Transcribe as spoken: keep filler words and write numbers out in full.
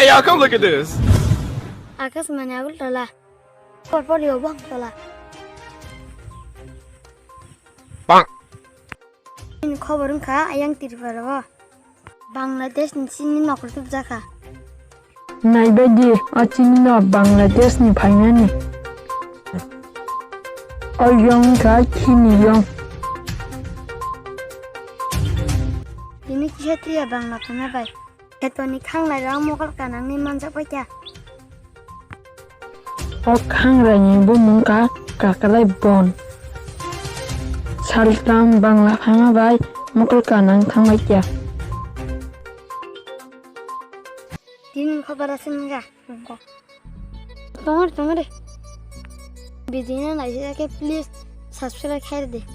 Yeah, come look at this. Akash mane Agartala. Por por yo bang tola. Bang. Ini khobor wngkha ayang Tripura o. Bangladesh ni chini nokol tubjakha. Naibaidi o chini no Bangladesh ni phainani. O yong kha khini yong. Tini kisa tiya Bangla khana bai. Khetoni khanglai rok mokol kanangni manjak bai kha. O khangraini bumung kha Kakalai Bon. Saltam Bangla phama bai mokol kanang thangbai kha. Tini khobor aswk wngkha. Tongo, tongo de. Video no naisijak khe please subscribe khairidi.